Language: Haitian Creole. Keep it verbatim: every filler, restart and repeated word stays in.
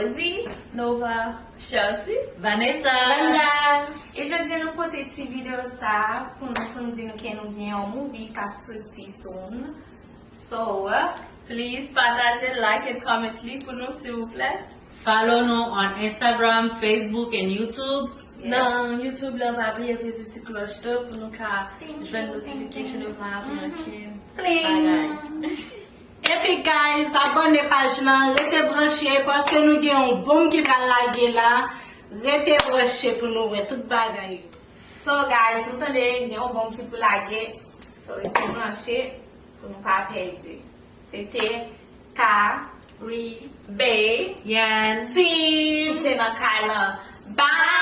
Rosie, Nova, Chelsea, Vanessa. E jodi a nou pote ti videyo sa a pou nou, pou nou di nou ke nou gen yon movie k ap soti soon. So, uh, please pataje, like and comment li pou nou, silvouplè. Follow nou on Instagram, Facebook and YouTube. Nan YouTube la, pa bliye peze ti klòch tou pou nou ka jwenn notification nou pa aprann okenn bagay. Epi guys, abòne paj lan, rete branche paske nou gen yon bonm ki pral lage la. Rete branche pou nou wè tout bagay yo. So guys, nou tande gen yon bonm ki pou lage. So rete branche pou nou pa pèdi. Se te Ka Ri Be Yan Team. Ki te nan kay lan. Bye!